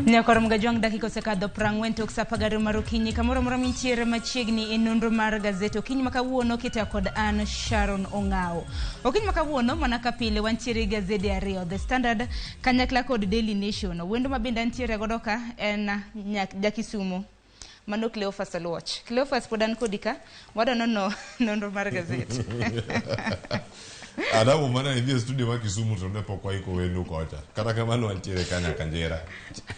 Nyakoro Mgajwang' dakika osekadho 40 tok sa 12 mar okinyi kamoro amora mintiere machiegni e nonro mar gazet okinyi ma kawuono kita kod an Sharon Ong'awo. Okinyi ma kawuono mana ka pile wantiere gi gazede ariyo The Standard kanyakla kod Daily Nation. Wendo ma bende antiere godo ka en Jakisumo Mano Cleophas Oluoch. Cleophas pod an kodi ka, wadwa nono nonro mar gazet. Adamu mana idhi e studio ma Kisumu to ne pok waiko wendo kocha. Kata kamano wantiere ka nyaka njera.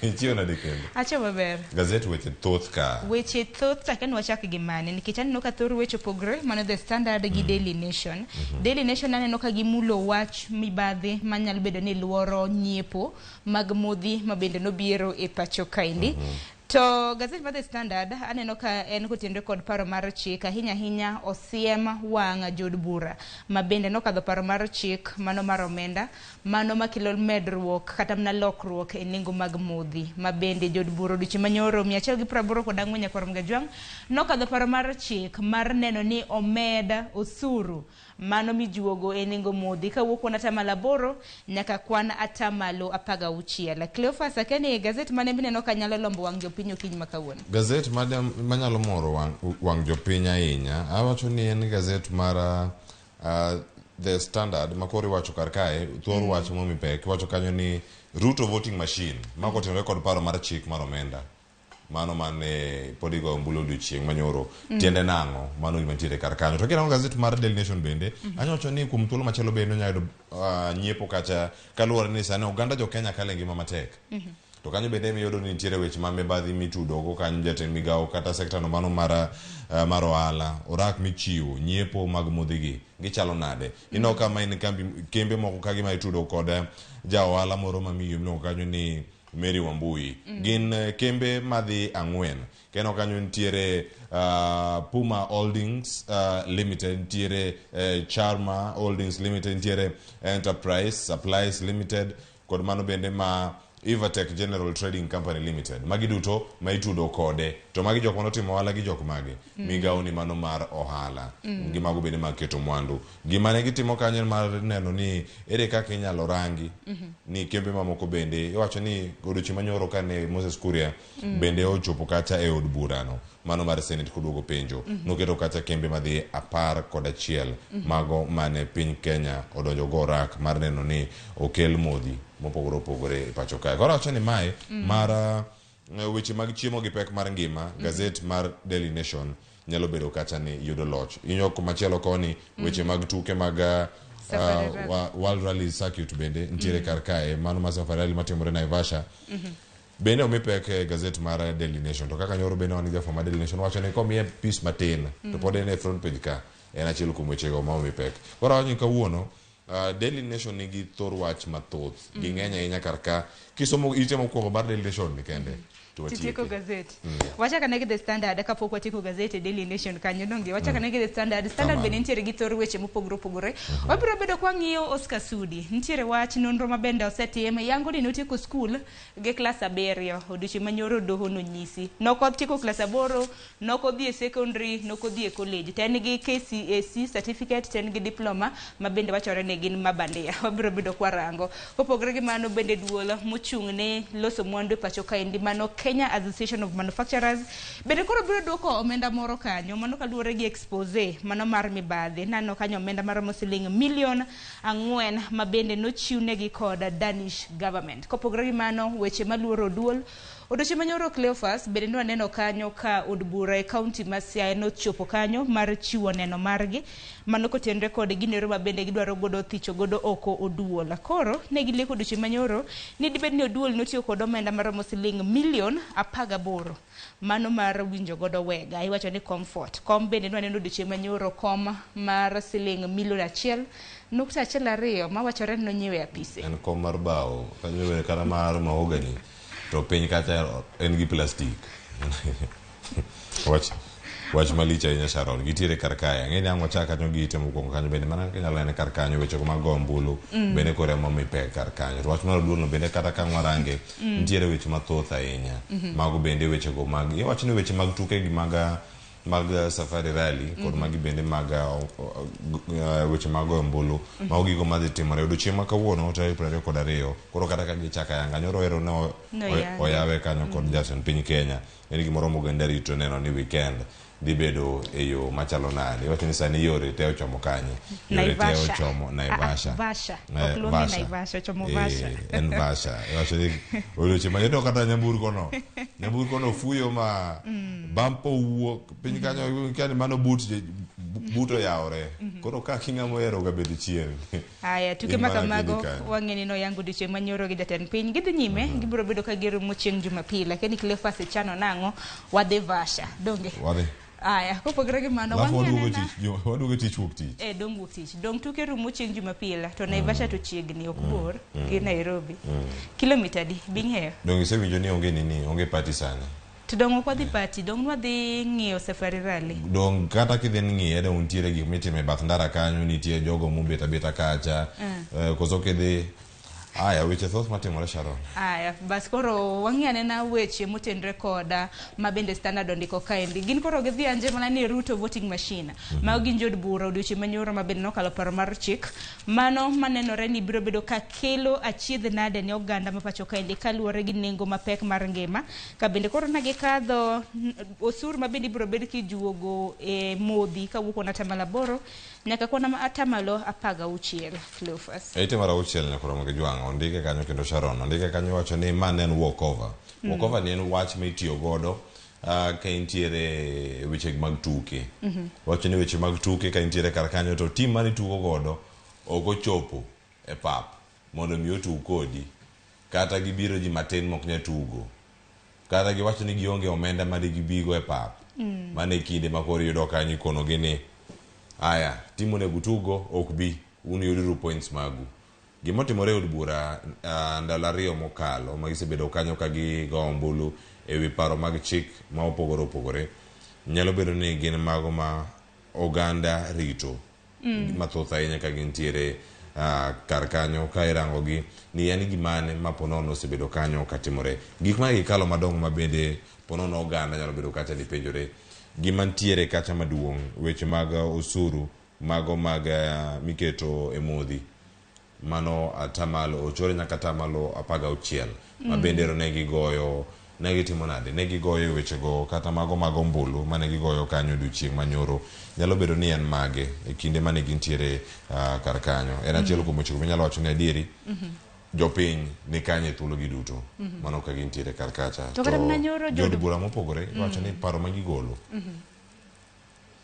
Ichiew nade kendo? Achiew maber. Gazet weche thoth ka. Weche thoth to akia ni wachak gi mane nikech aneno ka thor weche opogre mano The Standard gi Daily Nation. Daily Nation aneno ka gimulo wach mibadhi manyalo bedo ni luoro nyiepo mag modhi ma bende nobiero e pacho kaendi. To gazet mar The Standard aneno ka en kotenore kod paro mar chik ahinya ahinya osiem wang' jood bura ma bende nokadho paro mar chik mano mar omenda mano makelo medruok kata mana lokruok e nengo mag modhi ma bende jood bura odiochieng' manyoro 184 nyakwar Mgajwang' nokadho paro mar chik mar neno ni omed osuru Mano mijuogo e nengo modhi kawuok kuon atamalo aboro nyaka kwan atamalo apagauchiel. Cleophas, akia ni gazet mane mineno ka nyalo lombo wang' jopiny okinyi ma kawuono? Gazet manyalo moro wang' jopiny ahinya, awacho ni en gazet mar The Standard ma koro iwacho kar kae, thor wach momi pek, iwacho kanyo ni Ruto voting machine, ma kotenore kod paro mar chik mar omenda. Mano mane pod igoyo ombulu odiochieng' manyoro. Tiende nang'o? Mano gima nitiere kar kanyo. To kirango gazet mar Daily Nation bende, anyalo wacho ni kuom thuolo machielo bende onyalo yudo nyiepo kacha kaluwore ni sani oganda jo Kenya kalo e ngima matek. To kanyo bende ema iyudo ni nitiere weche ma mibadhi mitudo go kanyo jatend migawo kata sekta no mano mar mar ohala, orak michiwo, nyiepo mag modhi gi, gichalo nade? Ineno ka ma en kambi kembe moko ka gima itudo kod ja ohala moro ma miyo miluongo kanyo ni Mary Wambui. Gin kembe madhi ang'wen. Kendo kanyo nitiere Puma Holdings Limited, nitiere Charma Holdings Limited, nitiere Enterprise Supplies Limited, kod mano bende ma Evertech General Trading Company Limited. Magi duto ma itudo kode. To magi jok manotimo ohala gi jok mage? Migawo ni mano mar ohala. Gi mago bende mag keto mwandu. Gima ne gitimo kanyo en mar neno ni ere kaka inyalo rangi ni kembe mamoko bende iwacho ni odiochieng' manyoro kane Moses Kuria bende ochopo kacha e od burano mano mar Senate koduogo penjo noketo kacha kembe madhi 11 mago mane piny Kenya odonjo go orak mar neno ni okel modhi mopogore opogore e pacho kae. Koro awacho ni mae mar weche mag chiemo gi pek mar ngima, gazet mar Daily Nation nyalo bedo kacha ni yudo loch. Inyo kumachielo koni weche mag tuke mag Safari Rally. World Rally Circuit bende nitiere kar kae, mano mar Safari Rally matimore Naivasha. Bende omi pek e gazet mar Daily Nation. To kaka nyoro bende wan gi jafwambo mar Daily Nation wacho ni komiye piece matin to pod en e front page ka en achiel kuom wechego ma omi pek. Koro awacho ni kawuono Daily Nation nigi thor wach mathoth. Ging'eny ahinya kar ka. Kisomo ite mokwongo mar Daily Nation ni kende to Titieko watieke. gazet. Wachak ane gi The Standard kapok watieko gazet e Daily Nation kanyo donge. Wachak ane gi The Standard. Standard Kamano. bende nitiere gi thor weche mopogore opogore. Wabiro bedo kwang'iyo Oscar Sudi. Nitiere wach nonro ma bende osetim yango ni notieko skul gi klas abiriyo. Odiochieng' manyoro doho nonyisi. Nokotieko klas aboro, Nokodhi e secondary, nokodhi e college. To en gi KCSE certificate, to en gi diploma ma bende wachore ni gin ma bandia. Wabiro bedo kwarango. Kopogore gi mano bende duol mochung' ne loso mwandu e pacho kaendi mano Kenya Association of Manufacturers bende koro biro duoko omenda moro kanyo mano kaluwore gi expose mano mar mibadhi. Naneno kanyo omenda maromo siling milion 4 ma bende nochiwnegi kod Danish government. Kopogore gi mano weche maluoro duol Odiochieng' manyoro Cleophas bende nwaneno kanyo ka od bura e kaunti ma Siaya nochopo kanyo mar chiwo neno margi mano kotenre kod ginero ma bende gidwaro godo thicho godo oko Oduol. Koro ne gileko odiochieng' manyoro ni dibed ni Oduol notiyo kod omenda maromo siling milion 18 mano mar winjo godo wega. Iwacho ni comfort. Kom bende nwaneno odiochieng' manyoro kom mar siling milion 1.12 mawachore ni nonyiew e apise. En kom mar bao kanyo bende kata mar mahogany to piny kacha en gi plastic. Wach wach malich ahinya Sharon. Gitiere kar kae. Ang'e ni ang' wachak kanyo gi ite mokwongo kanyo bende mana kaka inyalo nene kar kanyo weche go mag go ombulu bende koro ema omi pek kar kanyo. To wach mar oduol no bende kata ka ang' warange nitiere weche mathoth ahinya. Mago bende weche go mag iwacho ni weche mag tuke gi mag mag Safari Rally kod magi bende mag weche mag goyo ombulu. Mago gigo madhi timore odiochieng' ma kawuono tarik 22. Koro kata ka gichako ayanga nyoro ero ne Noyange. oyawe kanyo kod jatend piny Kenya. En gimoro moganda rito neno ni weekend dhi bedo e yo machalo nade. Iwacho ni sani yore te ochomo kanye? Yore te Naivasha. ochomo Naivasha. Ah, ah, Vasha. Eh, Ok luonge Vasha. Naivasha, ochomo Eh, Vasha. en Vasha. Iwacho ni odiochieng' ma iyudo kata nyamburko no. Nyamburko no fuyo ma bampo wuok piny kanyo kia ni mano but but oyawore. Koro ka king'ama ohero ga bedo chien. Aya, tuke In ma mana kamago kidhi kanyo. wang'e ni noyango odiochieng' manyoro gi jatend piny. Gidhi nyime, gibiro bedo ka giromo chieng' Jumapil. Lakini Cleophas ichano nang'o? Wadhi Vasha. Donge? Wadhi. Aya, kopogore gi mano, Alafu wang'i waduogo anena tich, waduogo tich wuok tich. Eh, dong wuok tich. Dong tuke rumo chieng' Jumapil to Naivasha to chiegni ok bor gi Nairobi. Kilomita adi? Bing'eyo? Dong isewinjo ni onge nini, onge party sani. To dong ok wadhi party, dong nwadhi ng'iyo Safari Rally. Dong kata kidhi ng'iye dong nitiere gik mitimo e bath ndara kanyo, nitie jogo mobet abeta kacha. Koso kidhi aya weche thoth matimore Sharon. Aya, bas koro wang'i anena weche motenre koda ma bende Standard ondiko kaendi. Gin koro gidhi anje mana ni Ruto voting machine. Mago gin jood bura odiochieng' manyoro ma bende nokalo paro mar chik. Mano manenore ni biro bedo ka kelo achiedh nade ne oganda ma pacho kaendi kaluwore gi nengo mapek mar ngima. Ka bende koro na gikadho osuru ma bende ibiro bed kijuogo e modhi kawuok kuom atamalo 8 nyaka kwan atamalo 16. Cleophas. Eite mar auchiel nyaka romo gi jwang' ondike kanyo kendo Sharon ondike kanyo wacho ni ma ne en walkover. Walkover ni en wach mitiyo godo ka intiere weche mag tuke. Wacho ni weche mag tuke ka intiere kar kanyo to tim mane itugo godo ok ochopo e pap mondo mi otug kodi kata gibiro ji matin mok nyal tugo kata giwacho ni gionge omenda mane gibigo e pap. Mano e kinde ma koro iyudo kanyo ikonogi ni aya tim onego utugo ok bi un yuduru points magu. Gima otimore e od bura ndalo ariyo mokalo ma gisebedo kanyo ka gigo ombulu e wi paro mag chik ma opogore opogore nyalo bedo ni gin mago ma oganda rito mathoth ahinya ka gintiere kar kanyo ka irango gi ni en gimane ma ponono osebedo kanyo katimore. Gik ma gikalo madongo ma bende ponono oganda nyalo bedo kacha ni penjore gima ntiere kacha maduong' weche mag osuru mago mag miketo e modhi mano atamalo ochore nyaka atamalo 16 ma bende ero ne gigoyo ne gitimo nade ne gigoyo wechego kata mago mag ombulu mane gigoyo kanyo odiochieng' manyoro nyalo bedo ni en mage e kinde mane gintiere kar kanyo en achiel kuom wechego minyalo wacho ni adieri jopiny ni kanye e thuolo gi duto mano ka gintiere kar kacha To kata mana nyoro jood bura mopogore iwacho ni paro ma gigolo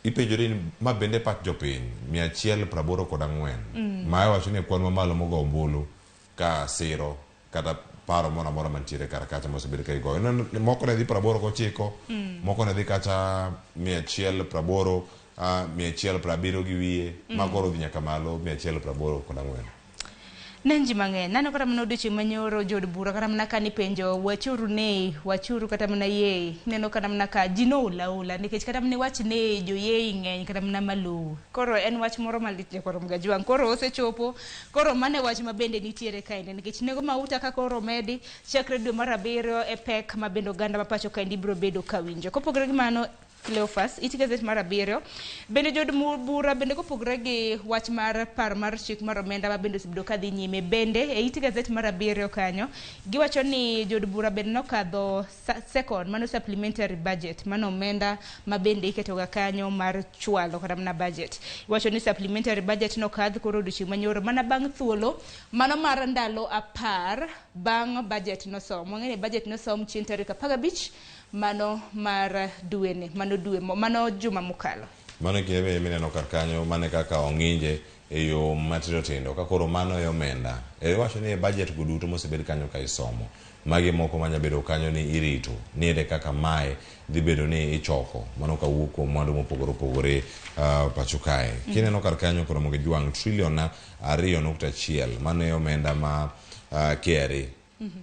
ipenjori ni ma bende pach jopiny 184 ma iwacho ni e kwan mamalo mogo ombulu ka siro kata paro moro amora mantiere kar kacha mosebedo ka igoyo. Moko ne dhi 89, moko ne dhi kata 180, 170 gi wiye, ma koro dhi nyaka malo 184. Ne ji mang'eny naneno kata mana odiochieng' manyoro jood bura kata mana ka nipenjo wachuru nei wachuru kata mana yei ineno kata mana ka ji nool aola nikech kata mana iwach nei jo yei ng'eny kata mana maluwo koro en wach moro malit nyakwar Mgajwang' koro osechopo koro mano e wach ma bende nitiere kaendi nikech nengo mauta ka koro omedi chakre dwe mar 7 e pek ma bende oganda ma pacho kaendi biro bedo ka winjo kopogore gi mano Cleophas, it gazet mar 7 bende jood bura bende kopogore gi wach mar paro mar chik mar omenda ma bende osebedo ka dhi nyime bende e it gazet mar 7 kanyo giwacho ni jood bura bende nokadho second mano supplementary budget mano omenda ma bende iketoga kanyo mar chwalo kata mana budget iwacho ni supplementary budget nokadh koro odiochieng' manyoro mana bang' thuolo mano mar ndalo 10 bang' budget nosom wang'e ni budget nosom chieng' tarik 15 mano mar dweni mano dwe mano juma mokalo Mano e kinde bende mineno kar kanyo mane kaka ong'inje e yo matindo tindo ka koro mano e omenda iwacho ni e budget go duto mosebed kanyo ka isomo magi moko manya bedo kanyo ni irito ni ere kaka mae dhi bedo ni ichoko mano kawuok kuom mwandu mopogore opogore pacho kae. Kineno kar kanyo koro mondo gijwang' trillion 2.1 mano e omenda ma KRA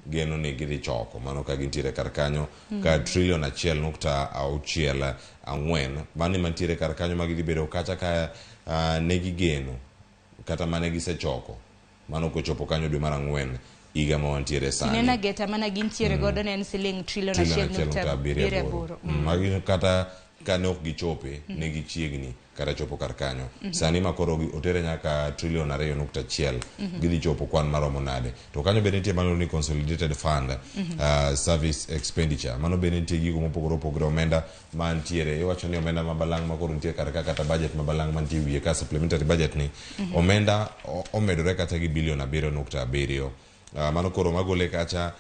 geno ni gidhi choko mano ka gintiere kar kanyo ka trillion 1.64 mano mantiere kar kanyo ma gidhi bedo kacha ka ne gigeno kata mane gisechoko mano kochopo kanyo dwe mar 4 higa ma wantiere sani. Inena geta mana gintiere godo ne en siling trillion 1.78. Magi kata Kane ok gichope, ne gichiegni kata chopo kar kanyo. Sani ma koro otere nyaka trilion 2.1, gidhi chopo kwan maromo nade? To kanyo bende nitie mano ni consolidated fund service expenditure. Mano bende nitie gigo mopogore opogore, omenda mantiere. Iwacho ni omenda ma balang' ma koro nitie kar ka, kata budget ma balang' mantie wiye ka, supplementary budget ni, omenda omedore kata gi bilion 7.7. Mano koro magole kacha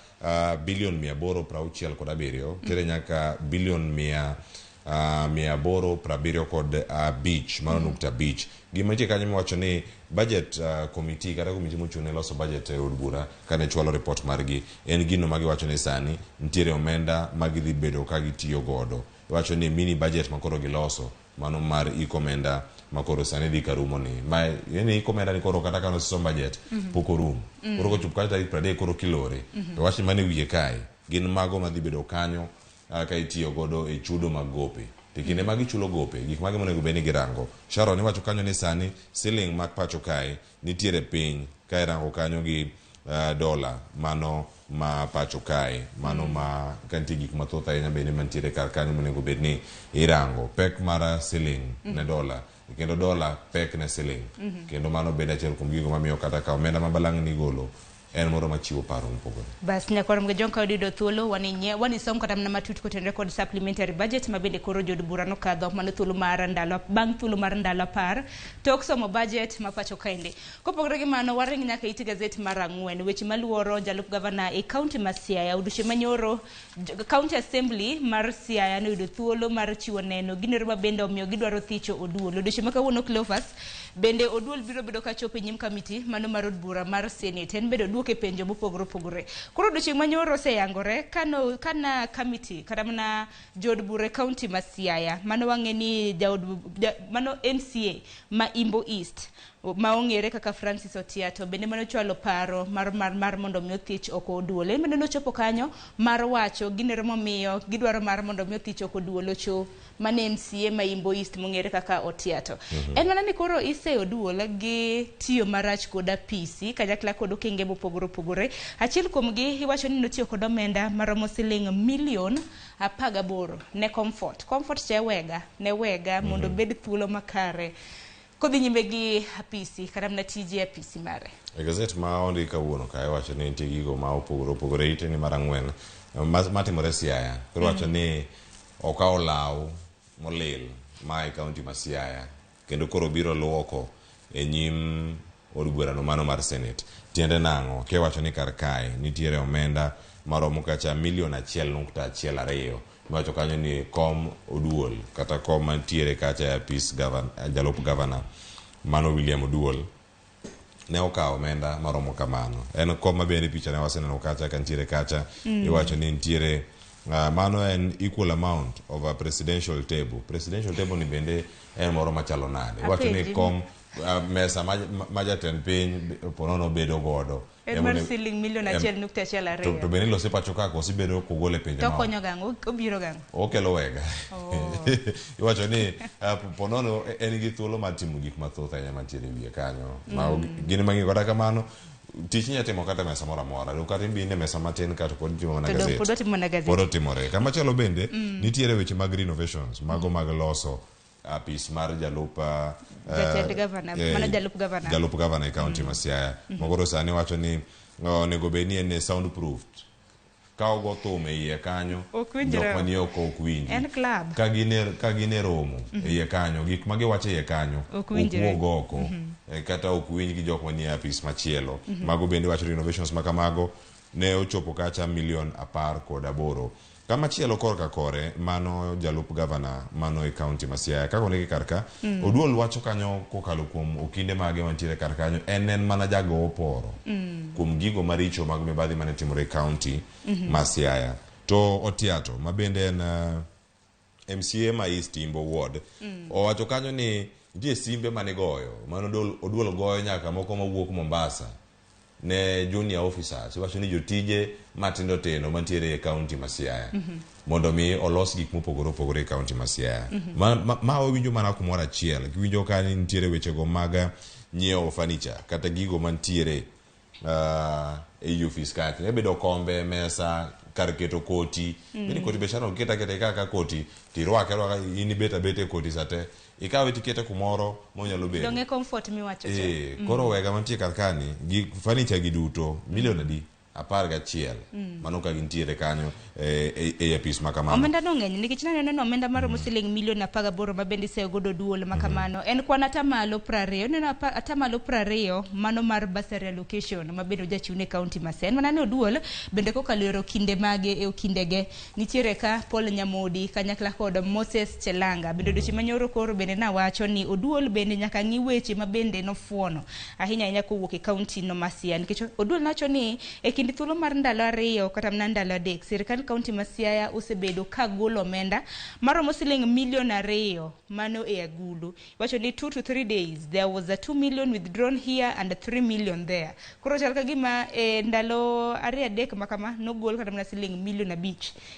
bilion 867 tere nyaka bilion 875, mano nukta abich. Gima nitie kanyo miwacho ni budget committee, kata committee mochung' ne loso budget e od bura, kane chwalo report margi, en gino ma giwacho ni sani nitiere omenda ma gidhi bedo ka gitiyo godo. Iwacho ni mini budget ma koro giloso, mano mar iko omenda ma koro sani dhi karumo ni, ma yani iko omenda ni koro kata ka nosesom budget pok orumo. Koro kochopo kanyo tarik 30 koro kilore to wach mane wiye kae gin mago madhi bedo kanyo ka itiyo godo e chudo mag gope. To kinde ma gichulo gope, gik mage monego bed ni girango? Sharon, iwacho kanyo ni sani siling mag pacho kae nitiere piny ka irango kanyo gi dola mano ma pacho kae, mano ma ka nitie gik mathoth ahinya bende mantiere kar kanyo monego bed ni irango pek mar siling ne dola, kendo dola pek ne siling. Kendo mano bende achiel kuom gigo mamiyo kata ka omenda ma balang' nigolo en moro machiwo paro mopogore. Bas, nyakwar Mgejong, ka oyudo thuolo wani wanisom kata mana matut kotenore kod supplementary budget ma bende koro jood bura nokadho mano thuolo mar ndalo bang' thuolo mar ndalo 10 tok somo budget ma pacho kaende. Kopogore gi mano, waring nyaka it gazet mar 4, weche maluoro jalup gavana e kaunti ma Siaya. Odiochieng' manyoro County Assembly mar Siaya noyudo thuolo mar chiwo neno ginero ma bende omiyo gidwaro thicho Oduol. Odiochieng' ma kawuono, Cleophas, bende Oduol biro bedo kachopo e nyim kamiti mano mar od bura mar Senate. En bende oduoke penjo mopogore opogore. Koro odiochieng' manyoro oseyangore kano kana kamiti kata mana jood bura e kaunti ma Siaya, mano wang'e ni jaod ja, mano MCA ma Imbo East ma ong'ere kaka Francis Otiato bende mano chwalo paro mar mondo mi othich oko Oduol. En bende nochopo kanyo mar wacho ginero momiyo gidwaro mar mondo mi othich oko Oduol ocho mane MCA ma Imbo East mong'ere kaka Otiato. En mana ni koro iseyo Oduol gi tiyo marach kod apisi kanyakla kod okenge mopogore opogore. Achiel kuomgi iwacho ni notiyo kod omenda maromo siling milion 18 ne Comfort. Comfort cha e wega, ne wega mondo obed thuolo makare kodhi nyime gi apisi kata mana tije apisi mare. E gazet ma ondik kawuono kae wacho ni nitie gigo ma opogore opogore ite ni mar 4 matimore Siaya. Koro wacho ni okawo law molil ma e kaunti ma Siaya kendo koro biro luoko e nyim od burano mano mar Senate. Tiende nang'o? Kiwacho ni kar kae nitiere omenda maromo kacha milion 1.12. Iwacho kanyo ni kom Oduol kata kom mantiere kacha e apis jalup gavana mano William Oduol ne okawo omenda maromo kamano. En kom ma bende picha ne waseneno kacha ka nitiere kacha. Iwacho ni nitiere mano en equal amount of a presidential table. Presidential table ni bende en moro machalo nade? Iwacho ni Apenji. kom mesa ma jatend piny ponono bedo godo. En mar siling milion 1.12. To bende ilose pacho ka koso ibedo kogole e pinje To maoko? konyo gang'o? Obiro gang'o? Okelo wega. Iwacho ni ponono en gi thuolo mar timo gik mathoth ahinya mantiere e wiye kanyo. Ma gin mang'eyo kata kamano tich inya timo kata e mesa moro amora. Dong kata in be in e mesa matin ka to pod itimo mana To dong gazet. pod watimo mana gazet. Pod otimore. Kamachielo bende nitiere weche mag renovations, mago mag loso apis mar jalup Jatend gavana, mano jalup gavana. Jalup gavana e kaunti ma Siaya. Makoro sani wacho ni onego bed ni en soundproofed. Ka ogo thum e iye kanyo, Ok winjre. jok manie oko ok winji. En club. Ka gin e romo e iye kanyo, gik ma giwacho e iye kanyo Ok winjre. wuog oko. Kata ok winj gi jok manie apis machielo. Mago bende wacho renovations ma kamago ne ochopo kacha milion 18. Kamachielo korka kore, mano jalup gavana mano e kaunti ma Siaya. Kaka ondiki kar ka, Oduol wacho kanyo kokalo kuom okinde mage mantiere kar kanyo, en mana jago oporo kuom gigo maricho mag mibadhi mane timore e kaunti ma Siaya. To Otiato, ma bende en MCA ma East Imbo Ward, owacho kanyo ni nitie simbe manigoyo, mano Oduol goyo nyaka moko mawuok Mombasa ne junior officers. Iwacho ni jotije matindo tindo mantiere e kaunti ma Siaya mondo mi olos gik mopogore opogore e kaunti ma Siaya. Ma wawinjo mana kumoro achiel. Giwinjo ka ni nitiere wechego mag nyiewo furniture kata gigo mantiere e ofis kacha. Nyabedo kombe, mesa, kar keto koti. Bende koti be Sharon keta keta ikaw ka koti tirwake arwaka in ibet abeta e koti sate. Ikawe tikete kumoro monyalo bedo. Donge comfort miwacho cha. Koro wega mantie kar kani gi furniture gi duto milion adi? 11. Mano ka gintiere kanyo e apis ma kamano. Omenda no ng'eny nikech naneno ni omenda maromo siling milion 18 ma bende iseyo godo duol ma kamano en kwan atamalo 20 ineno atamalo 20 mano mar bursary allocation ma bende ojachiw ne county ma Siaya. En mana ni oduol bende kokalo ero kinde mage e okindege nitiere ka Paul Nyamodi kanyakla kod Moses Chelanga bende odiochieng' manyoro koro bende nawacho ni oduol bende nyaka ng'i weche ma bende nofuono ahinya ahinya kowuok e county no ma Siaya nikech oduol nowacho ni e kind thuolo mar ndalo 2 kata mana ndalo 3 sirkand county ma Siaya osebedo ka golo omenda maromo siling milion 2 mano e agulu. Wacho ni 2 to 3 days there was a 2 million withdrawn here and 3 million there. Koro chal ka gima e ndalo 2 3 makama nogol kata mana siling milion 5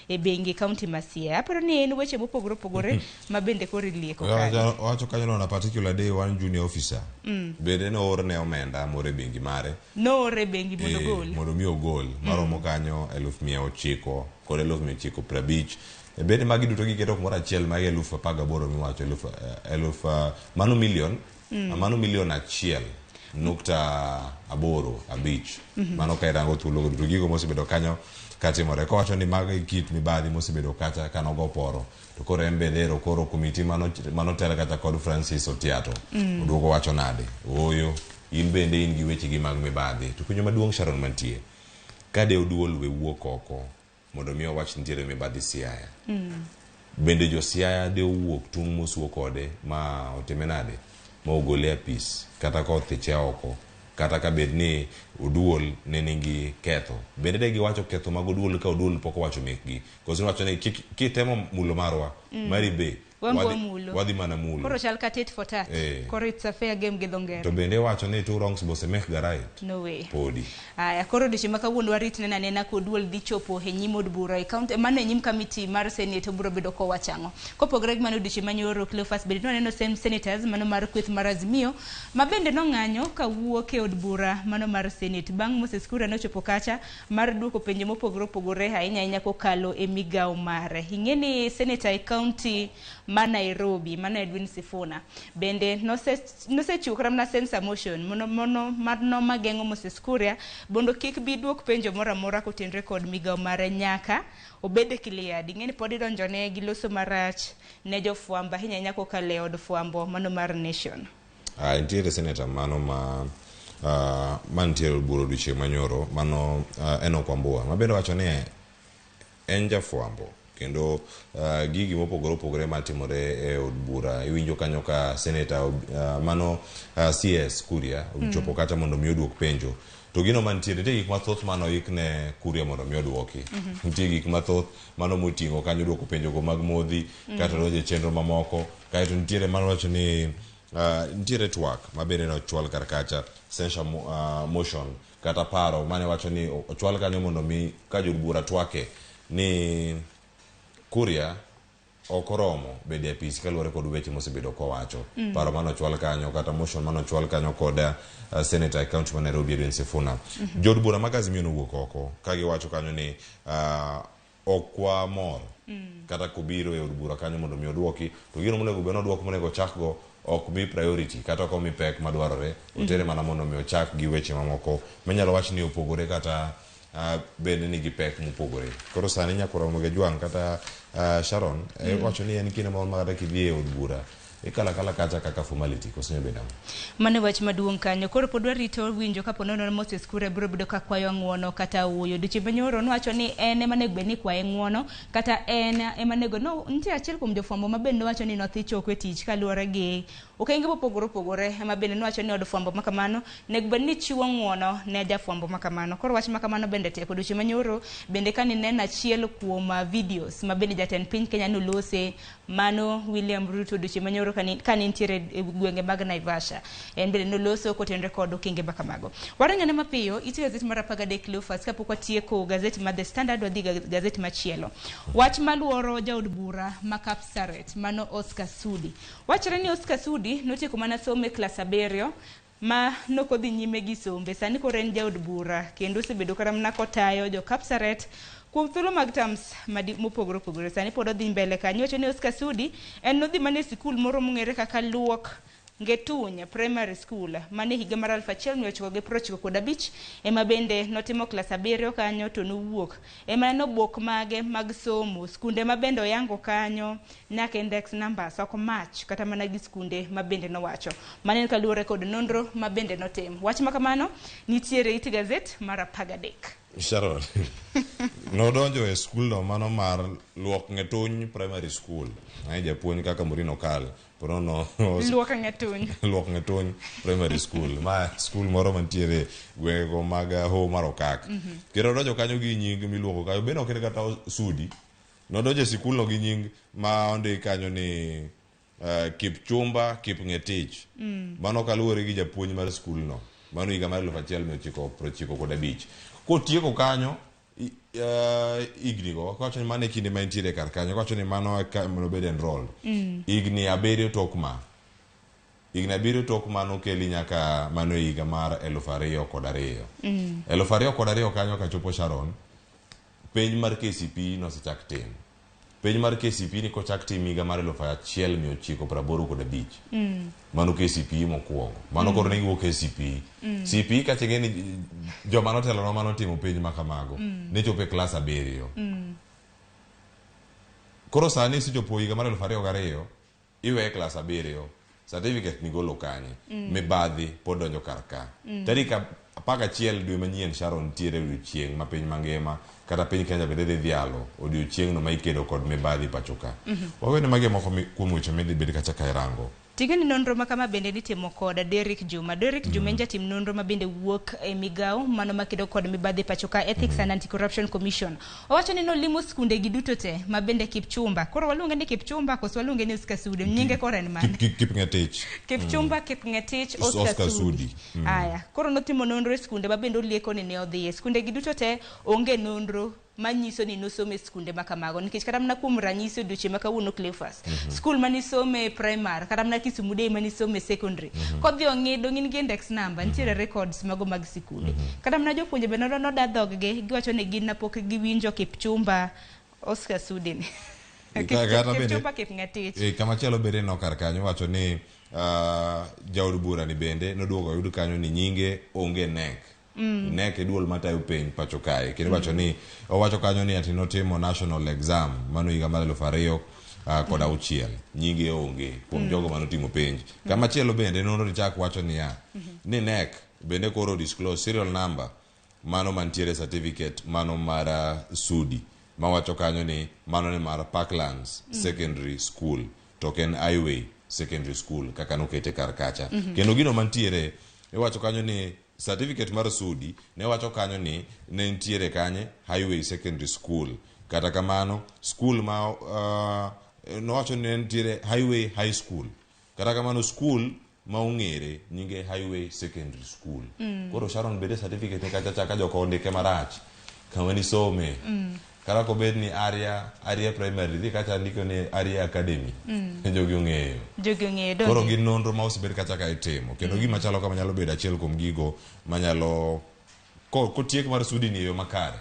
e bengi county ma Siaya. Aparo ni en weche mopogore opogore ma bende koro ilieko kanyo. Owacho kanyo on a particular day one junior officer bende noorne omenda moro e bengi mare. Noore e bengi mondo ogol. Mondo mi ogol maromo kanyo 900,000 kod 950,000. Bende magi duto giketo kumoro achiel magi 18,000 miwacho eluf mano milion mano milion 1.85. Mano ka irango thuolo duto gigo mosebedo kanyo katimore. Kowacho ni mago e kit mibadhi mosebedo kacha kanogo poro. To koro en bende ero koro komiti mano tel kata kod Francis Otiato. Oduogo wacho nade? Ooyo, in bende in gi weche gi mag mibadhi. To penjo maduong' Sharon mantie. Ka de oduol we wuok oko mondo mi owach nitiere mibadhi Siaya. Bende jo Siaya de owuok tung' mosuo kode ma otime nade? Ma ogole apis kata ka othiche oko kata ka bed ni oduol ne nigi ketho. Bende de giwacho ketho mag oduol ka oduol pok owacho mekgi. Koso iwacho ni kitemo mulo marwa, mari be wadhi mana mulo. Koro chal ka tit for tat. Koro it's a fair game gi dho ngere. To bende iwacho ni two wrongs bose make the right. No way. Podi. Aya, koro odiochieng' ma kawuono warit neno anena ka oduol dhi chopo e nyim od bura e county, mano e nyim committee mar Senate obiro bedo kowacho ang'o. Kopogore gi mano odiochieng' manyoro Cleophas bende nwaneno same senators mano mar kweth mar Azimio ma bende nong'anyo kawuok e od bura mano mar Senate bang' Moses Kuria nochopo kacha mar duoko penjo mopogore opogore ahinya ahinya kokalo e migawo mare. Ing'e ni senator e county ma Nairobi mano Edwin Sifuna bende nosechiwo kata mana censure motion mano mageng'o Moses Kuria mondo kik bi duok penjo moro amora kotenore kod migawo mare nyaka obed cleared. Ing'e ni pod idonjone gi loso marach ne jofwambo ahinya ahinya kokalo e od fwambo mano mar Nation. Nitiere senator mano ma mantiere od bura odiochieng' manyoro mano Enoch Wambua ma bende wacho ni en jafwambo kendo gigi mopogore opogore matimore e od bura iwinjo kanyo ka senator mano CS Kuria ochopo kacha mondo mi oduok penjo. To gino mantiere nitie gik mathoth mano oik ne Kuria mondo mi oduoki. Nitie gik mathoth mano moting'o kanyo duoko penjo go mag modhi kata donjo e chenro mamoko. Kaeto nitiere mano wacho ni nitiere twak ma bende nochwal kar kacha censure motion kata paro mane wacho ni ochwal kanyo mondo mi ka jod bura twake ni Kuria ok oromo bedo e apis kaluwore kod weche mosebedo kowacho. Paro mane ochwal kanyo kata motion mane ochwal kanyo kod senator e county ma Nairobi Edwin Sifuna. Jod bura mag Azimio nowuok oko ka giwacho kanyo ni ok wamor kata kobiro e od bura kanyo mondo mi oduoki to gino monego bed ni oduok monego ochak go ok mi priority kata ok omi pek madwarore otere mana mondo mi ochak gi weche mamoko minyalo wach ni opogore kata bende nigi pek mopogore. Koro sani nyakoro Ramogi Ajwang' kata Sharon iwacho ni en kinde moro ma kata kidhi e od bura ikalo akala kacha kaka formality koso nyalo bedo ang'o? Mano e wach maduong' kanyo. Koro pod warito winjo kapo nono Moses Kuria biro bedo ka kwayo ng'uono kata wuoyo. Odiochieng' manyoro nowacho ni en ema onego bed ni ikwaye ng'uono kata en ema onego no nitie achiel kuom jofwambo ma bende nowacho ni nodhi choko e tich kaluwore gi okenge mopogore opogore ema bende nowacho ni od fwambo makamano onego bed ni chiwo ng'uono ne jafwambo makamano. Koro wach makamano bende tek. Odiochieng' manyoro bende kanineno achiel kuom videos ma bende jatend piny Kenya nolose mano William Ruto odiochieng' manyoro kane nitiere e gwenge mag Naivasha. En bende noloso kotenore kod okenge makamago. Waringane mapiyo, ite gazet mar 13 Cleophas kapok watieko gazet mar The Standard wadhi gazet machielo. Wach maluoro jaod bura ma Kapsaret mano Oscar Sudi. Wachore ni Oscar Sudi notieko mana somo e klas 7 ma nokodhi nyime gi sombe. Sani koro en jaod bura kendo osebedo kata mana kotayo jo Kapsaret Kuom thuolo mag terms mopogore opogore. Sani pod odhi mbele kanyo. Iwacho ni Oscar Sudi en nodhi mana e sikul moro mong'ere kaka Luok Ngetuny Primary School mane higa mar 1995 ema bende notimo klas 7 kanyo to nowuok. Ema nobok mage mag somo, skunde ma bende oyango kanyo nyaka index numbers ok match kata mana gi skunde ma bende nowacho. Mano en kaluwore kod nonro ma bende notim. Wach ma kamano nitiere it gazet mar 13. Sharon, nodonjo e skulno mano mar Luok Ngetuny Primary School. Ai japuonj kaka Murino Kal. Ponono Luok Ngetuny. Luok Ngetuny Primary School. Ma skul moro mantiere gwengego mag Hoho mar Okak. Kendo odonjo kanyo gi nying miluongo kanyo. Bende ok en kata Sudi. Nodonjo e sikulno gi nying ma ondik kanyo ni Kipchumba Kipng'etich. Mano kaluwore gi japuonj mar skulno. Mano higa mar 1995. Kotieko kanyo higni go, kowacho ni mano e kinde ma entiere kar kanyo, kowacho ni mano e nobed enrolled. Higni 7 tok ma. Higni 7 tok ma nokeli nyaka mano e higa mar 2002. 2002 kanyo kachopo Sharon, penj mar KCPE nosechak tim. Penj mar KCPE ni kochak tim higa mar 1985. Mano KCPE mokwongo. Mano koro ne giwuok KCPE. CPE kacha ing'e ni joma notelonwa manotimo penj ma kamago ne chopo e klas 7. Koro sani isechopo higa mar 2002, iweye klas 7, certificate nigolo kanye? Mibadhi pod donjo kar ka. Tarik 11 dwe manyien Sharon nitiere odiochieng' ma piny mangima kata piny Kenya bende dhi dhialo odiochieng'no ma ikedo kod mibadhi pacho ka. Wawene magi moko kuom weche midhi bed kacha ka irango. Ting'eni nonro ma kama bende nitimo kod Derrick Juma. Derrick Juma en jatim nonro ma bende wuok e migawo mano makedo kod mibadhi pacho ka Ethics and Anti-Corruption Commission. Owacho ni nolimo skunde gi duto te ma bende Kipchumba. Koro waluonge ni Kipchumba koso waluonge ni Oscar Sudi? Nyinge koro en mane? Kipng'etich. Kipchumba, Kipng'etich, Oscar Oscar Sudi. Sudi. Aya, koro notimo nonro e skunde ma bende olieko ni ne odhiye. Skunde gi duto te onge nonro manyiso ni nosome e skunde ma kamago, nikech kata mana kuom ranyisi odiochieng' ma kawuono Cleophas, skul manisome primary, kata mana Kisumu Day manisome secondary, kodhi ong'i dong' in gi index number, nitiere records mago mag sikunde. Kata mana jopuonje bende noda dhoggi, giwacho ni gin napok giwinjo Kipchumba Oscar Sudi ni. Kipchumba Kipng'etich. Kamachielo bende no kar kanyo wacho ni jaod bura ni bende noduogo oyud kanyo ni nyinge onge NEC. NEC e duol matayo penj pacho kae. Kendo wacho ni owacho kanyo ni ati notimo national exam mano higa mar 2006. Nyinge onge kuom jogo manotimo penj. Kamachielo bende nonro chak wacho niya ni NEC bende koro disclose serial number mano mantiere certificate mano mar Sudi mawacho kanyo ni mano ni mar Parklands Secondary School to ok en Highway Secondary School kaka nokete kar kacha. Kendo gino mantiere iwacho kanyo ni certificate mar Sudi ne wacho kanyo ni ne nitiere kanye Highway Secondary School. Kata kamano school ma nowacho ni ne nitiere Highway High School. Kata kamano school ma ong'ere nyinge Highway Secondary School. Koro Sharon bende certificate kacha cha ka joko ondike marach kama nisome. Kata kobed ni Aria Primary dhi kacha ndiko ni Aria Academy. Jogi ong'eyo. Jogi ong'eyo Koro gin nonro ma osebed kacha ka itimo. Kendo gima chalo kama nyalo bedo achiel kuom gigo manyalo kotiek mar Sudi ni e yo makare.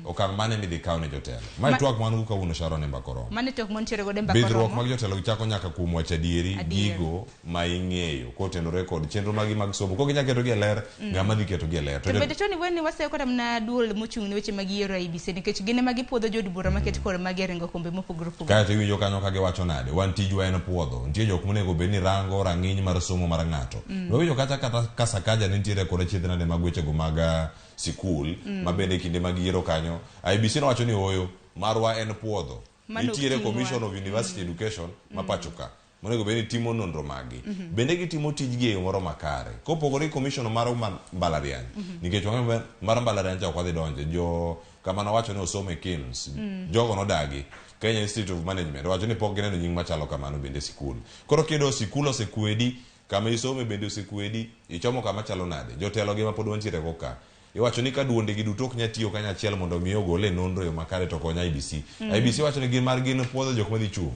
Okang' mane midhi kaw ne jotelo. Mae twak man go kawuono Sharon e Mbaka Oromo. Mane twak mantiere godo e Mbaka Bidhruok mag jotelo gi chako nyaka kuom wacho adieri gigo ma ing'eyo kotenore kod chenro magi mag somo. Kok inyal ketogi e ler, ng'ama dhi ketogi e ler. To bende Tony weni waseyo kata mana duol mochung' ne weche mag yiero IEBC nikech gin ema gipuodho jood bura maket kod magi e ringo kombe mopogore opogore. Kaeto iwinjo kanyo ka giwacho nade, wan tijwa en puodho. Nitie jok monego bed ni rango rang'iny mar somo mar ng'ato. Wawinjo kata ka Sakaja ne nitiere kod achiedh nade mag wechego mag sikul, ma bende kinde mag yiero kanyo IEBC nowacho ni ooyo, marwa en puodho. Nitiere Commission of University Education ma pacho ka monego bed ni timo nonro maggi. Bende gitimo tijgi e yo moro makare. Kopogore gi commission mar mbalariany, nikech wang'eyo mar mbalariany cha ok wadhi donje. Jo kama nowacho ni osomo e KIMS, jogo nodagi. Kenya Institute of Management owacho ni pok gineno nying machalo kamano bende sikul. Koro kiyudo sikul osekwedi, kama isome bende osekwedi, ichomo kama chalo nade? Jotelo gi ma pod wantiere go ka. Iwacho ni ka duonde gi duto ok nyal tiyo kanyachiel mondo mi ogol e nonro e yo makare to kony IEBC. IEBC wacho ni gin mar gin puodho jok madhi chung'.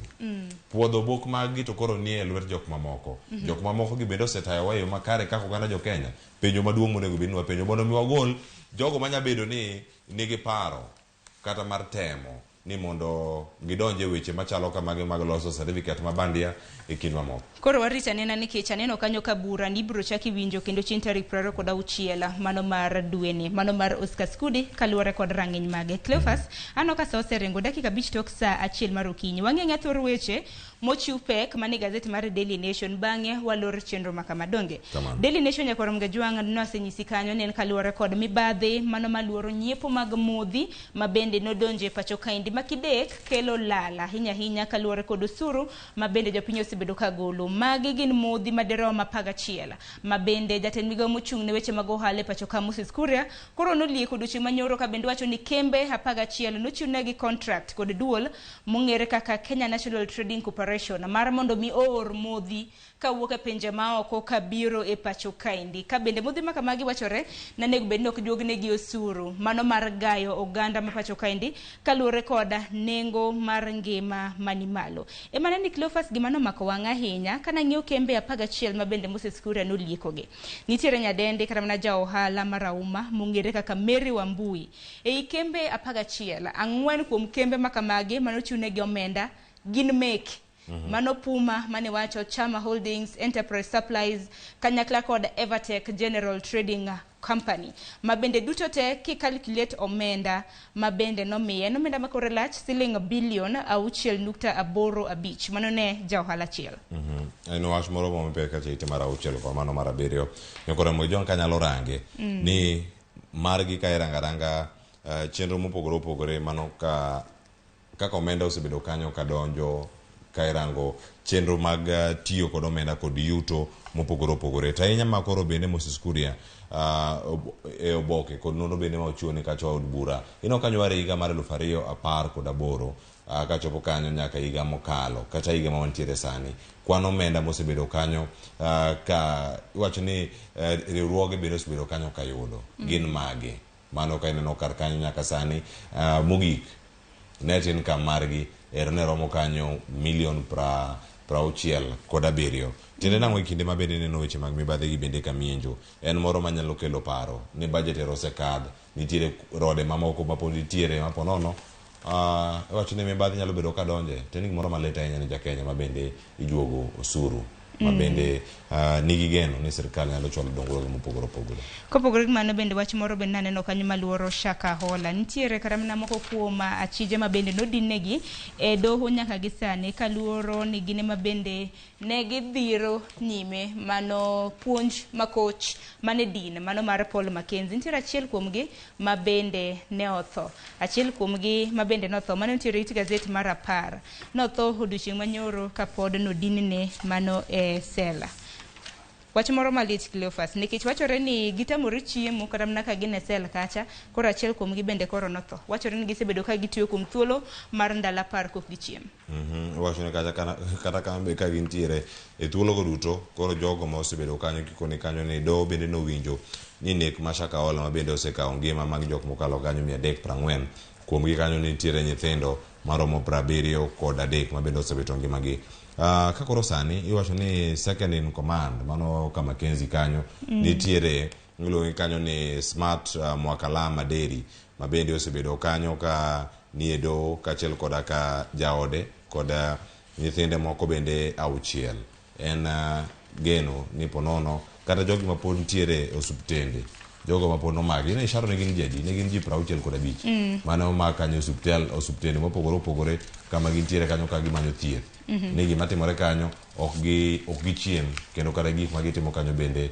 Puodho bok mag gi to koro nie lwet jok mamoko. Jok mamoko gi bende osetayowa e yo makare kaka oganda jo Kenya. Penjo maduong' monego bed ni wapenjo mondo mi wagol jogo manya bedo ni nigi paro kata mar temo ni mondo gidonj e weche machalo kamagi mag loso certificate ma bandia e kind mamoko. Koro warit anena nikech aneno kanyo ka bura ni ibiro chak iwinjo kendo chieng' tarik 26 mano mar dweni, mano mar Oscar Scudi kaluwore kod rang'iny mage. Cleophas, aneno ka sa oseringo dakika 5 tok sa 1 mar okinyi. Wang'e thor weche mochiw pek mane gazet mar Daily Nation, bang'e walor chenro ma kama donge. Kamano. Daily Nation nyakwar Mgajwang' nosenyisi kanyo ni en kaluwore kod mibadhi mano maluoro nyiepo mag modhi ma bende nodonje pacho kaendi ma kidek kelo lal ahinya ahinya kaluwore kod osuru ma bende jopiny osebedo ka golo. Magi gin modhi madirom 11 ma bende jatend migawo mochung' ne weche mag ohala e pacho ka Moses Kuria koro nolieko odiochieng' manyoro ka bende wacho ni kembe 11 nochiwnegi contract kod duol mong'ere kaka Kenya National Trading Corporation mar mondo mi oor modhi kawuok e pinje maoko kabiro e pacho kaendi. Ka bende modhi ma kamagi wachore nanego bed ni ok juognegi osuru mano mar gayo oganda ma pacho kaendi kaluwore kod nengo mar ngima mani malo. Ema neni Cleophas gima nomako wang'a ahinya kanang'iyo kembe 11 ma bende Moses Kuria noliekogi. Nitiere nyadendi kata mana ja ohala marahuma mong'ere kaka Mary Wambui. Ei kembe 11, 4 kuom kembe ma kamagi manochiwnegi omenda gin meke. Mano Puma mane wacho Chama Holdings, Enterprise Supplies kanyakla kod Evertech General Trading Company ma bende duto te kikalculate omenda ma bende nomiye en omenda makore lach siling bilion 6.85 mano ne ja ohala achiel. En wach moro momipek kacha ite mar 6 kod mano mar 7 nyakora Mojong kanyalo range ni margi ka irango aranga chenro mopogore opogore mano ka kaka omenda osebedo kanyo kadonjo ka irango chenro mag tiyo kod omenda kod yuto mopogore opogore. To ahinya ma koro bende Moses Kuria e oboke kod nonro bende ma ochiwo ni kacha od bura. Ineno kanyo ware higa mar 2018 kachopo kanyo nyaka higa mokalo kata higa ma wantiere sani. Kwan omenda mosebedo kanyo ka iwacho ni riwruoge bende osebedo kanyo kayudo gin mage. Mano ka ineno kar kanyo nyaka sani mogik net income margi ero ne romo kanyo milion 67. Tiende nang'o e kinde ma bende ineno weche mag mibadhi gi bende kamienjo en moro manyalo kelo paro ni budget ero osekadh, nitiere rode mamoko ma pod nitiere ma ponono iwacho ni mibadhi nyalo bedo kadonje to en gimoro malit ahinya ne jakenya ma bende ijuogo osuru ma bende nigi geno ni sirikal nyalo chwalo dongruoge mopogore opogore. Kopogore gi mano bende wach moro bende naneno kanyo maluoro Shakahola. Nitiere kata mana moko kuom achije ma bende nodin-negi e doho nyaka gi sani kaluoro ni gin ema bende ne gidhiro nyime mano puonj ma koch mane din mano mar Paul Mackenzie. Nitiere achiel kuomgi ma bende ne otho. Achiel kuomgi ma bende notho mano nitiere it gazet mar 10. Notho odiochieng' manyoro kapod nodinne mano e sela. Wach moro malich Cleophas nikech wachore ni gitamore chiemo kata mana ka gin e sel kacha, koro achiel kuomgi bende koro notho. Wachore ni gisebedo ka gitiyo kuom thuolo mar ndalo 10 kok gichiem. Iwacho ni kata kambe ka gintiere e thuologo duto, koro jogo ma osebedo kanyo kikoni kanyo ni doho bende nowinjo ni nek ma Shakahola ma bende osekawo ngima mag jok mokalo kanyo 340 kuomgi kanyo nitiere nyithindo maromo 73 ma bende osewito ngimagi. Ka koro sani iwacho ni second in command mano ka Mackenzie kanyo nitiere iluonge kanyo ni Smart Mwakala Maderi ma bende osebedo kanyo ka nie doho kaachiel koda ka jaode kod nyithinde moko bende 6. En geno ni ponono kata jogi ma pod nitiere e osuptende, jogo ma pod nomaki, ne isharo ne gin ji adi? Ne gin ji 65 mane omak kanyo osuptende mopogore opogore kama gintiere kanyo ka gimanyo thieth. Ni gima timore kanyo ok gichiem kendo kata gik ma gitimo kanyo bende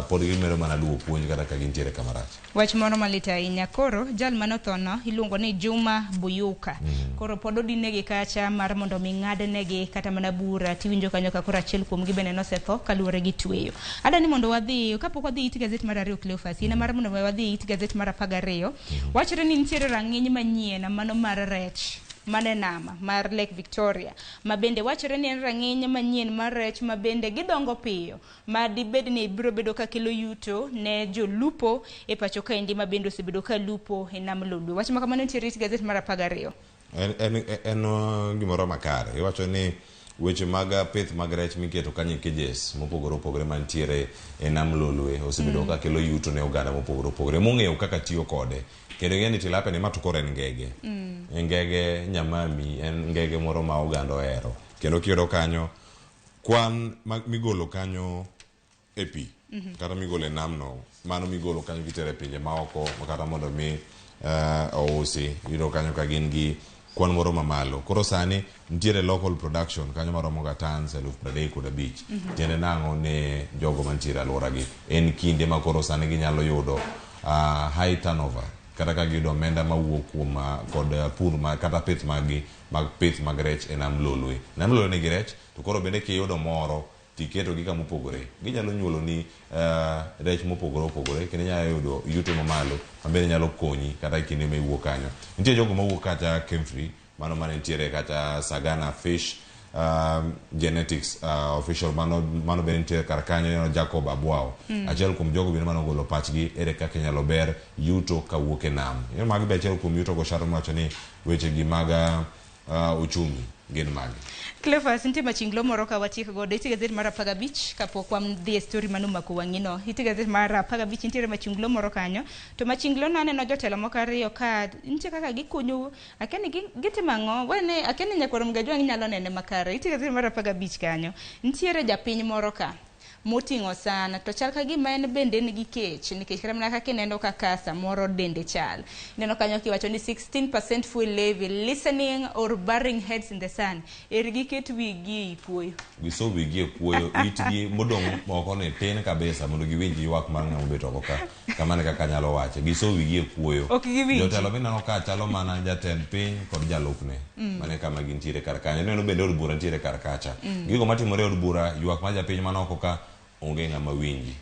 pod gimedo mana luwo puonj kata ka gintiere kama rach. Wach moro malit ahinya. Koro jal manothono iluongo ni Juma Buyuka. Koro pod odinegi kacha mar mondo mi ng'adnegi kata mana bura. Tiwinjo kanyo ka koro achiel kuomgi bende nosetho kaluwore gi tweyo. Adwa ni mondo wadhi kapok wadhi it gazet mar 2 Cleophas, in mar mondo wadhi it gazet mar 12. Wachore ni nitiere rang'iny manyien mano mar rech mane nama mar Lake Victoria ma bende wachore ni en rang'iny manyien mar rech ma bende gidongo piyo ma dibed ni biro bedo ka kelo yuto ne jolupo e pacho kaendi ma bende osebedo ka lupo e nam Lolwe. Wach ma kamano nitiere it gazet mar 12. En gimoro makare. Iwacho ni weche mag pith mag rech miketo kanyo e cages mopogore opogore mantiere e nam Lolwe osebedo ka kelo yuto ne oganda mopogore opogore mong'eyo kaka tiyo kode. Kendo ing'e ni tilapia ni ma to koro en ngege. Ngege nyamami en ngege moro ma oganda ohero. Kendo kiyudo kanyo kwan migolo kanyo e pi kata migolo e namno, mano migolo kanyo kitero e pinje maoko kata mondo mi ousi, iyudo kanyo ka gin gi kwan moro mamalo. Koro sani nitiere local production kanyo maromo ga tons 35,000. Tiende nang'o ne jogo mantiere e alworagi? En kinde ma koro sani ginyalo yudo high turnover kata ka giyudo omenda mawuok kuom kod pur ma, kata pith maggi mag pith mag rech e nam Lolwe. Nam Lolwe nigi rech to koro bende kiyudo moro tiketogi kama opogore, ginyalo nyuoloni rech mopogore opogore kendo inyalo yudo yuto mamalo mabende nyalo konyi kata e kinde ma iwuok kanyo. Nitie jogo mawuok kata Kemfri, mano mane nitiere kata Sagana Fish Genetics official mano bende nitiere kar kanyo ineno Jacob Abwao. Achiel kuom jogo bende mane ogolo pachgi ere kaka inyalo ber yuto kawuok e nam. Ineno magi be achiel kuom yuto go Sharon wacho ni weche gi mag uchumi gin magi. Cleophas, nitie machinglo moro ka watiek godo. Ite gazet mar 15 kapok wadhi e story manomako wang'i no. Ite gazet mar 15 nitiere machunglo moro kanyo. To machinglo no aneno jotelo moko ariyo ka nitie kaka gikunyo, akia ni gitimo ang'o. Wene akia ni nyakwar Mgajwang' inyalo nene makare. Ite gazet mar 15 kanyo. Nitiere japiny moro ka moting'o sana to chal ka gima en bende en gi kech nikech kata mana kaka ineno kaka samoro dende chal. Ineno kanyo kiwacho ni 16% fuel levy, listening or burying heads in the sand. Eri giket wigi ei kuoyo. Giso wigi e kuoyo, itgi modong' oko ni tin kabisa mondo giwinj ywak mar ng'ama obet oko ka. Kamano e kaka anyalo wache. Giso wigi e kuoyo. Ok giwinji. Jotelo mineno ka chalo mana jatend piny kod jalupne. Mano e kama gintiere kar kanyo. Ineno bende od bura nitiere kar kacha. Gigo matimore e od bura, ywak mar japiny man oko ka onge ng'ama winji.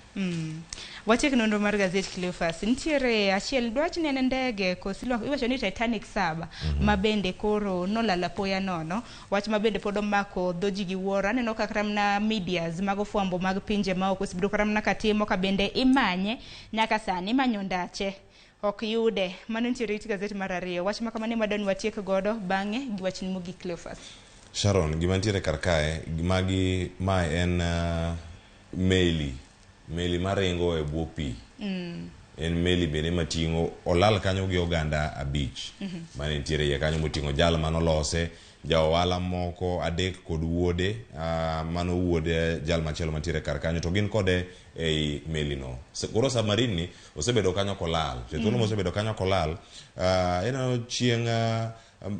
Watiek nonro mar gazet Cleophas. Nitiere achiel dwach ni en ndege koso iwacho ni Titanic 7 ma bende koro nolal apoya nono. Wach ma bende pod omako dho ji gi wuoro. Aneno ka kata mana medias mag fwambo mag pinje ma oko osebedo kata mana katimo ka bende imanye nyaka sani imanyo ndache ok yude. Mano nitiere it gazet mar 2. Wach ma kamano ema dwa ni watiek godo bang'e gi wachni mogik Cleophas. Sharon, gima nitiere kar kae, magi mae en meli maringo e bwo pi. En meli bende mating'o olal kanyo gi oganda 5 mane nitiere iye kanyo moting'o jal manolose, ja ohala moko 3 kod wuode, mano wuode jal machielo mantiere kar kanyo to gin kode ei meli no. Koro submarine ni osebedo kanyo kolal. To thuolo mosebedo kanyo kolal, ineno chieng'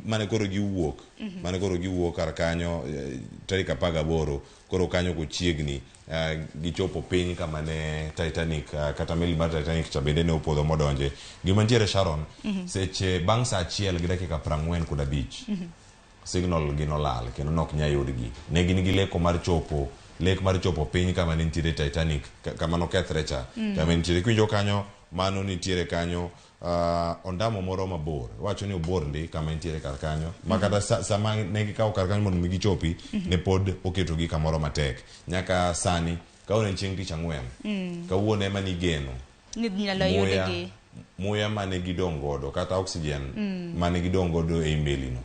mane koro giwuok, mane koro giwuok kar kanyo tarik 18, koro kanyo kochiegni gichopo piny kama ne Titanic kata meli mar Titanic cha bende ne opodho modonje. Gima nitiere Sharon, seche bang' saa 1:45 signal gi nolal kendo nok nyal yudgi. Ne gin gi leko mar chopo, lek mar chopo piny kama ne nitiere Titanic, kama nokethre cha. Kama nitiere kiwinjo kanyo, mano nitiere kanyo ondamo moro mabor. Wacho ni obor ndi kama nitiere kar kanyo. Ma kata sama ne gikawo kar kanyo mondo mi gichopi, ne pod oketogi kamoro matek. Nyaka sani, kawuono en chieng' tich ang'wen. Kawuono ema nigeno. Ni nyalo yudgi. Muya mane gidong' godo kata oxygen mane gidong' godo ei meli no.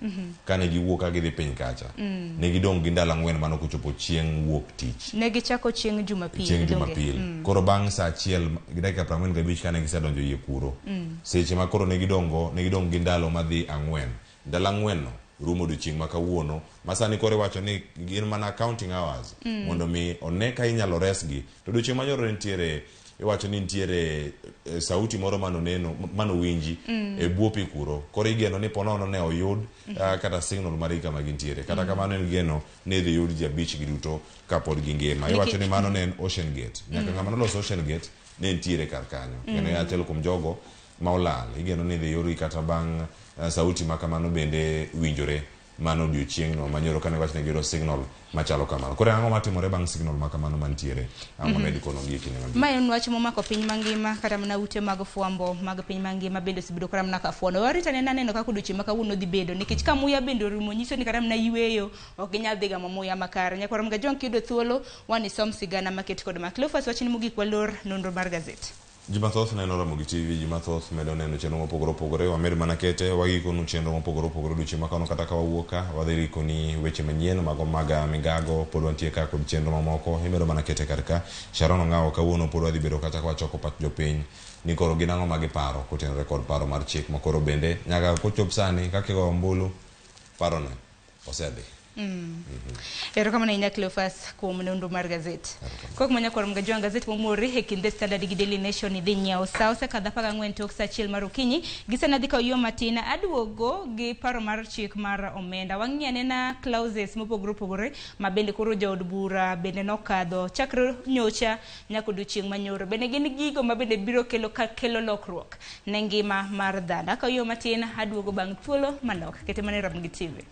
Kane giwuok ka gidhi piny kacha. Ne gidong' gi ndalo 4 mano kochopo chieng' wuok tich. Ne gichako chieng' Jumapil. Chieng' Jumapil. Koro bang' saa 1:45 kane gisedonjo iye kuro. Seche ma koro ne gidong' go, ne gidong' gi ndalo madhi 4. Ndalo 4 no rumo odiochieng' ma kawuono. Ma sani koro iwacho ni gin mana counting hours mondo mi one ka inyalo resgi. To odiochieng' manyoro nitiere iwacho ni nitiere sauti moro manoneno manowinji e bwo pi kuro. Koro igeno ni ponono ne oyud kata signal margi kama gintiere. Kata kamano en geno ni idhi yud ji 5 gi duto kapod gingima. Iwacho ni mano ne en Ocean Gate. Nyaka ng'ama noloso Ocean Gate ne nitiere kar kanyo. Kendo en achiel kuom jogo ma olal. Igeno ni idhi yudgi kata bang' sauti ma kamano bende winjore mano odiochieng'no manyoro kane wach ne giyudo signal machalo kamano. Koro ang'o matimore bang' signal ma kamano mantiere? Ang'o mamed kono gi e kinde mabiro? Ma en wach momako piny mangima kata mana ute mag fwambo mag piny mangima bende osebedo kata mana ka fwando. Warito anena neno kaka odiochieng' ma kawuono dhi bedo nikech ka muya bende orumo nyiso ni kata mana yweyo ok ginyal dhi gamo muya makare. Nyakwar Mgajwang' kiyudo thuolo wanisom sigana maket kod ma. Cleophas wachni mogik walor nonro mar gazet. Ji mathoth neno Ramogi TV, ji mathoth medo neno chenro mopogore opogore. Wamed mana kete, wagikonu chenro mopogore opogore odiochieng' ma kawuono kata ka wawuok ka, wadhi rikoni weche manyien mago mag migago, pod wantie ka kod chenro mamoko, imedo mana kete kar ka. Sharon Ong'awo kawuono pod wadhi bedo kata ka wachoko pach jopiny. ni koro gin ang'o ma giparo kotenore kod paro mar chik ma koro bende nyaka kochop sani kaka igoyo ombulu parono osedhi. Erokamano ahinya Cleophas kuom nonro mar gazet. Kok manya kwaro mga gazet momori e kind The Standard gi Daily Nation idhi nyiewo. Sa osekadho 14 tok sa achiel mar okinyi. Gisani adhi kawo yo matin aduogo gi paro mar chik mar omenda. Wang'i anena clauses mopogore opogore ma bende koro jood bura bende nokadho chakre nyocha nyaka odiochieng' manyoro. Bende gin gigo ma bende biro kelo ka kelo lokruok ne ngima mar dhano. Akawo yo matin aduogo bang' thuolo manok. Kete mana e Ramogi TV.